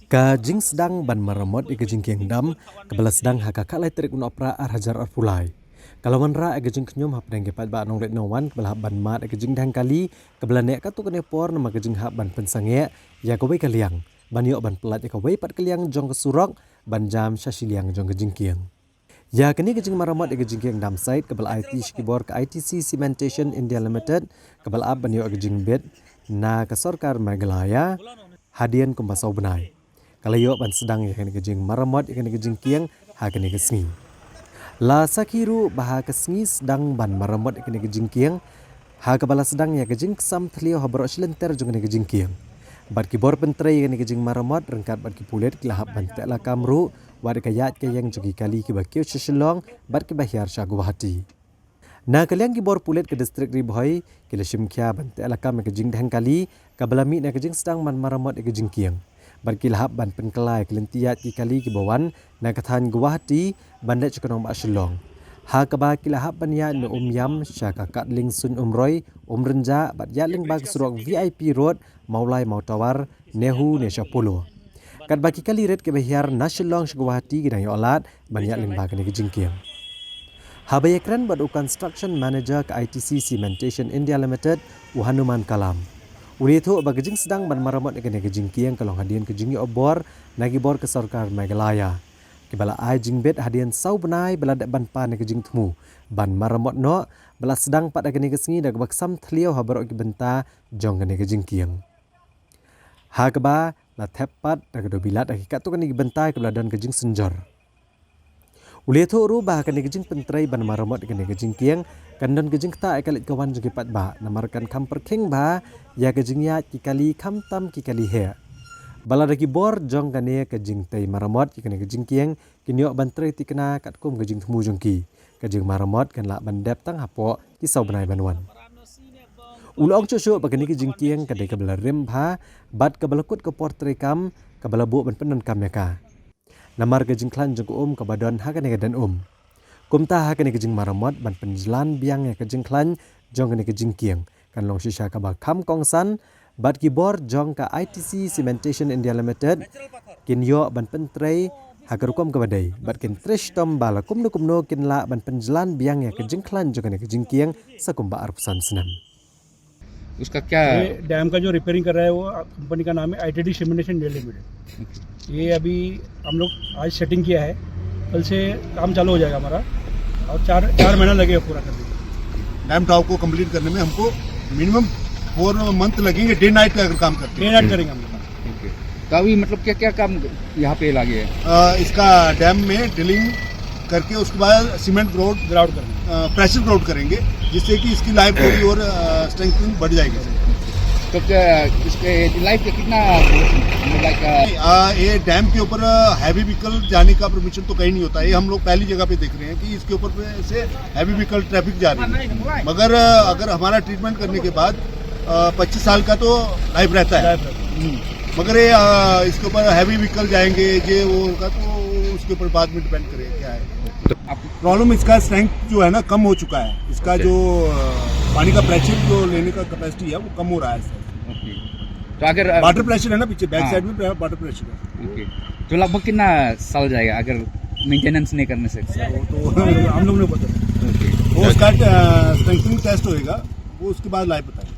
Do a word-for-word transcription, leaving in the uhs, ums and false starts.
Ka jingsdang ban maramot ïa ka jingkieng dam, kaba la sdang ha ka khatlai tarik u Nohprah ar hajar arphew lai, ka la wanrah ïa ka jingkhñium hapdeng ki paidbah nongleit nongwan kaba la hap ban mad ïa ka jingdheng kali kaba la neh katto katne por namar ka jinghap ban pynsangeh ïa kawei ka liang ban ïoh ban pyllait ïa kawei pat ka liang jong ka surok ban jam sha shiliang jong ka jingkieng. Ïa kane ka jingmaramot ïa ka jingkieng dam site kaba la aiti sha ki bor ka I T C Cementation India Limited, kaba la ap ban ïoh ïa ka jingbit na ka sorkar Meghalaya hadien kumba saw bnai, ka la ïoh ban sdang ïa kane ka jingmaramot ïa kane ka jingkieng ha kane ka sngi. La sakhi ruh ba ha ka sngi sdang ban maramot ïa kane ka jingkieng, ha kaba la sdang ïa ka jingksam thliew ha baroh shi lynter jong kane ka jingkieng. Bad ki bor pyntrei ïa kane ka jingmaramot ryngkat bad ki pulit ki la hap ban teh lakam ruh wat ïa ka ïaid ka ïeng jong ki kali kiba kiew sha Shillong bad kiba hiar sha Guwahati. Na ka liang ki bor pulit ka distrik Ri Bhoi ki la shim khia ban teh lakam ïa ka jingdheng kali kaba la mih na ka jingsdang ban maramot ïa ka jingkieng. Bad ki la hap ban pynkylla ïa ka lynti ïaid ki kali kiba wan na ka thaiñ Guwahati ban leit sha ka nongbah Shillong, ha kaba ki la hap ban ïaid na Umiam sha ka Kadling Suiñ Umroi, Umrynjah bad ïaid lyngba ka surok V I P Road, Mawlai Mawtawar, Nehu ne sha Polo. Katba ki kali rit kiba hiar na Shillong sha Guwahati ki dang ïoh lad ban ïaid lyngba kane ka jingkieng. Haba ïakren bad u Construction Manager ka I T C Cementation India Limited, u Hanuman Kalam, u la ïathuh ba ka jingsdang ban maramot ïa kane ka jingkieng ka long hadien ka jingïoh bor na ki bor ka sorkar Meghalaya, kiba la ai jingbit hadien saw bnai ba la dep ban pan ïa ka jingthmu ban maramot noh, ba la sdang pat ha kane ka sngi da kaba ksam thliew ha baroh ki bynta jong kane ka jingkieng, ha kaba la thep pat da ka dewbilat ha ki katto katne ki bynta kiba la don ka jingsynjor. U la ïathuh ruh ba ha kane ka jingpyntrei ban maramot ïa kane ka jingkieng kan don ka jingktah ïa ka leit ka wan jong ki paidbah namar kan kham pyrkhing bha ïa ka jingïaid ki kali khamtam ki kali heh. Ba lada ki bor jong kane ka jingtei maramot ïa kane ka jingkieng kin ïoh ban trei thikna katkum ka jingthmu jong ki, ka jingmaramot kan lah ban dep tang hapoh ki saw bnai ban wan. U la ong shuh shuh ba kane ka jingkieng ka dei kaba la rim bha bad kaba la kut ka por treikam kaba la buh ban pyndonkam ïa ka namar ka jingkhlaiñ jong ka um kaba don ha kane ka dien um. Kumta ha kane ka jingmaramot ban pynjlan biang ïa ka jingkhlaiñ jong kane ka jingkieng kan long shisha kaba kham kongsan, bad ki bor jong ka I T C Cementation India Limited kin ïoh ban pyntrei ha ka rukom kaba dei bad kin trei shitom ba la kumno kumno kin lah ban pynjlan biang ïa ka jingkhlaiñ jong kane ka jingkieng sa kumba arphew san snem. उसका क्या? ये डैम का जो रिपेयरिंग कर रहा है, वो कंपनी का नाम है आईटीडी सीमेंटेशन इंडिया लिमिटेड। ये अभी हम लोग आज सेटिंग किया है, कल से काम चालू हो जाएगा हमारा। और चार चार महीना लगेगा पूरा करने में। डैम टॉप को कंप्लीट करने में हमको मिनिमम फोर मंथ लगेंगे, डे नाइट का अगर काम करते डे हैं। नाइट करेंगे हम लोग। ओके। तो अभी मतलब क्या क्या काम यहाँ पे लगे हैं? इसका डैम में ड्रिलिंग करके उसके बाद सीमेंट ग्राउट ग्राउट करेंगे। प्रेशर ग्राउट करेंगे, जिससे कि इसकी लाइफ थोड़ी और स्ट्रेंथनिंग बढ़ जाएगी। तो क्या इसके लाइफ का कितना, लाइक? ये डैम के ऊपर हैवी व्हीकल जाने का परमिशन तो कहीं नहीं होता है। ये हम लोग पहली जगह पे देख रहे हैं कि इसके ऊपर पे से हैवी व्हीकल ट्रैफिक जा रही है, मगर अगर हमारा ट्रीटमेंट करने के बाद पच्चीस साल का तो लाइफ रहता है। मगर ये इसके ऊपर हैवी व्हीकल जाएंगे, ये वो होगा, तो उसके ऊपर बाद में डिपेंड करेगा क्या है। प्रॉब्लम इसका स्ट्रेंथ जो है ना, कम हो चुका है। इसका जो पानी का प्रेशर जो लेने का कैपेसिटी है, वो कम हो रहा है सर। तो अगर वाटर प्रेशर है ना पीछे, बैक साइड में वाटर प्रेशर है। ओके। तो लगभग कितना साल जाएगा अगर मेंटेनेंस नहीं करने से? वो तो हम लोग ने पता। ओके। वो उसका स्ट्रेंथनिंग टेस्ट होएगा, वो उसके बाद लाइफ बताएगा।